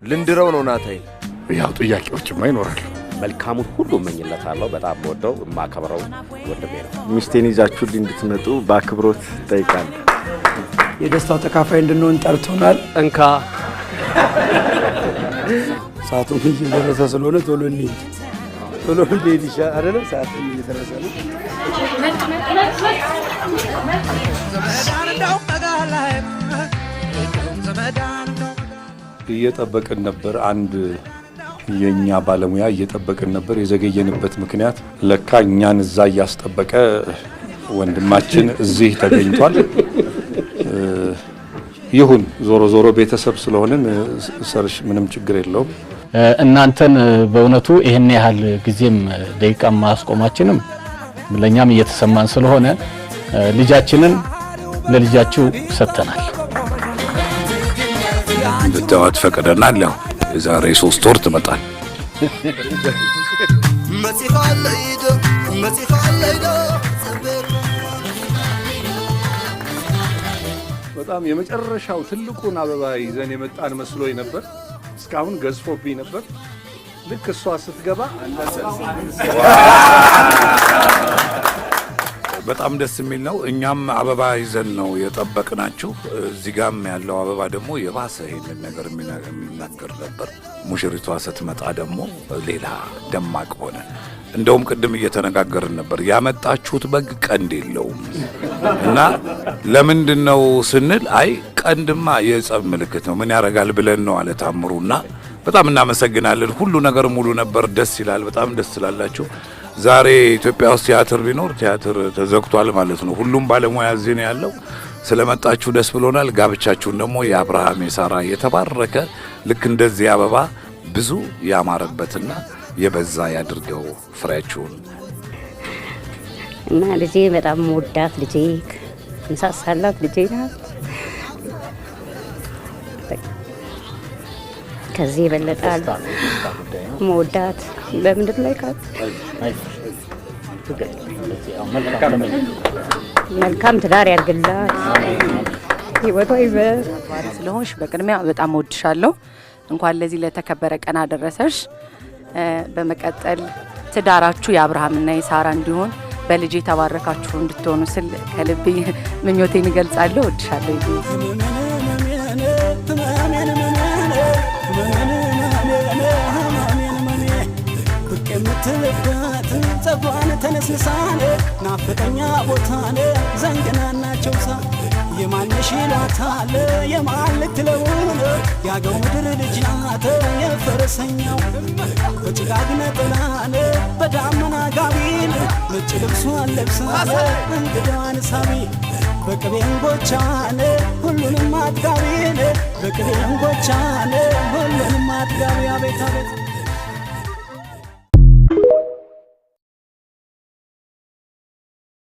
ልንድረው ነው ናታይል። ያው ጥያቄዎችማ ይኖራሉ። መልካሙን ሁሉ እመኝለታለሁ። በጣም ወደው የማከብረው ወንድሜ ነው። ሚስቴን ይዛችሁልኝ እንድትመጡ በአክብሮት እጠይቃለሁ። የደስታው ተካፋይ እንድንሆን ጠርቶናል። እንካ። ሰዓቱም እየደረሰ ስለሆነ ቶሎ እንሂድ፣ ቶሎ እንሂድ ይሻላል አይደለ? ሰዓቱም እየደረሰ ነው። እየጠበቅን ነበር። አንድ የኛ ባለሙያ እየጠበቅን ነበር። የዘገየንበት ምክንያት ለካ እኛን እዛ እያስጠበቀ ወንድማችን እዚህ ተገኝቷል። ይሁን፣ ዞሮ ዞሮ ቤተሰብ ስለሆንን ሰርሽ ምንም ችግር የለውም። እናንተን በእውነቱ ይህን ያህል ጊዜም ደቂቃም ማስቆማችንም ለእኛም እየተሰማን ስለሆነ ልጃችንን ለልጃችሁ ሰጥተናል። እንድታዋት ፈቅደናል። ያው የዛሬ 3 ወር ትመጣል። በጣም የመጨረሻው ትልቁን አበባ ይዘን የመጣን መስሎኝ ነበር። እስካሁን ገዝፎብኝ ነበር። ልክ እሷ ስትገባ በጣም ደስ የሚል ነው። እኛም አበባ ይዘን ነው የጠበቅናችሁ። እዚህ ጋም ያለው አበባ ደግሞ የባሰ ይሄንን ነገር የሚናገር ነበር። ሙሽሪቷ ስትመጣ ደግሞ ሌላ ደማቅ ሆነ። እንደውም ቅድም እየተነጋገርን ነበር፣ ያመጣችሁት በግ ቀንድ የለውም እና ለምንድን ነው ስንል፣ አይ ቀንድማ የጸብ ምልክት ነው፣ ምን ያደርጋል ብለን ነው አለ ታምሩና፣ በጣም እናመሰግናለን። ሁሉ ነገር ሙሉ ነበር። ደስ ይላል። በጣም ደስ ስላላችሁ ዛሬ ኢትዮጵያ ውስጥ ቲያትር ቢኖር ቲያትር ተዘግቷል ማለት ነው። ሁሉም ባለሙያ እዚህ ነው ያለው። ስለመጣችሁ ደስ ብሎናል። ጋብቻችሁን ደግሞ የአብርሃም የሳራ የተባረከ ልክ እንደዚህ አበባ ብዙ ያማረበትና የበዛ ያድርገው ፍሬያችሁን። እና ልጄ በጣም መወዳት ልጄ፣ ምሳሳላት ልጄ ናት። ከዚህ የበለጠ መወዳት በምድር ላይ መልካም ትዳር ያድርግላት፣ ህይወቷ ይበር። ስለሆንሽ በቅድሚያ በጣም እወድሻለሁ። እንኳን ለዚህ ለተከበረ ቀን አደረሰሽ። በመቀጠል ትዳራችሁ የአብርሃምና የሳራ እንዲሆን፣ በልጅ የተባረካችሁ እንድትሆኑ ስል ከልቤ ምኞቴን እገልጻለሁ። እወድሻለሁ። የምትልበት ጸጉሯን ተነስንሳን ናፍቀኛ ቦታን ዘንግናናቸው ሳ የማነሽ ይሏታል፣ የማን ልትለውን ያገው ምድር ልጅ ናት የፈረሰኛው፣ በጭጋግ ነጠላን በዳመና ጋቢን ነጭ ልብሷን ለብሳን እንግዳዋን ሳቢ፣ በቅቤ እንጎቻን ሁሉንም አጥጋቢን፣ በቅቤ እንጎቻን ሁሉንም አጥጋቢ፣ አቤት አቤት።